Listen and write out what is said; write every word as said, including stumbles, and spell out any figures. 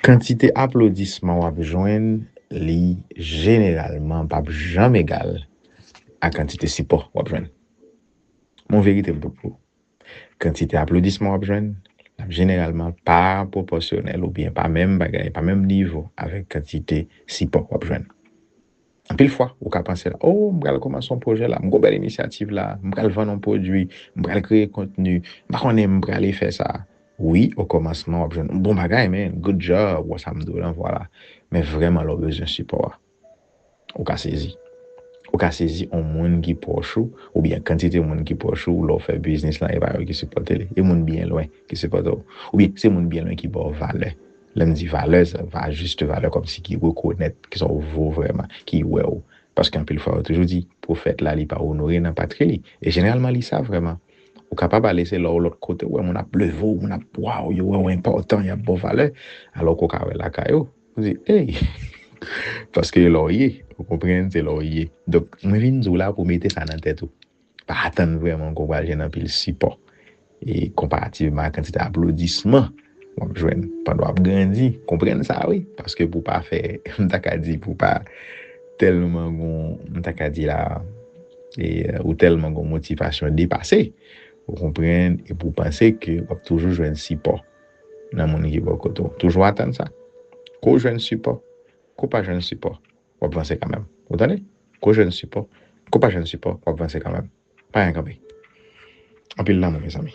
Kantite aplodisman w ap jwenn, li jeneralman p ap janm egal a kantite sipò w ap jwenn. Mon verite m pou pou. Kantite aplodisman w ap jwenn, l ap jeneralman pa pwopòsyonèl oubyen pa menm bagay, pa menm nivo avèk kantite sipò w ap jwenn. Anpil fwa, ou ka panse la, oh, m pral kòmanse yon pwojè la, m gon bèl inisyativ la, m pral vann yon pwodui, m pral kreye kontni, m pa konnen m prale fè sa. Wi, o kòmansman, w ap jwenn bon bagay, man, good job, wè sa m di w lan, vwala. Men vrèman, lè w bezwen sipò a, ou ka sezi. Ou ka sezi yon moun ki pwòch ou, oubyen kantite moun ki pwòch ou, lè w fè biznis lan, e pa yo ki sipòte li. E moun byen lwen ki sipòte w. Oubyen se moun byen lwen ki ba w valè. Lè m di valè, se pa jis valè kòmsi ki rekonèt ki sa w vo vrèman, ki wè w. Paske anpil fwa, yo toujou di, pwofèt la, li pa onore nan patri li. E jeneralman, li sa vrèman. Ou kapab ale se lè w lòt kote, ou wè moun ap leve w, moun ap waw, yo wè w enpòtan, y ap ba w valè. Alò ke w ka wè lakay ou, ou di, ey! Paske lè w ye, ou konprann, se lè w ye. Donk, mwen vin di w la pou mete sa nan tèt ou. Pa atann vrèman ke w pral jwenn anpil sipò. E konparativman ak kantite aplodisman w ap jwenn pandan w ap grandi. Konprann sa, wi. Paske pou pa fè, m ta ka di, pou pa tèlman gon, m ta ka di la, e, ou tèlman gon motivasyon depase, ou konprann, e pou panse ke w ap toujou jwenn sipò nan moun ki bò kote w. Toujou atann sa. Ke w jwenn sipò, ke w pa jwenn sipò, w ap vanse kanmenm. Ou tande? Ke w jwenn sipò, ke w pa jwenn sipò, w ap vanse kanmenm. Pa yen kanpe. Anpil lanmou, mezanmi.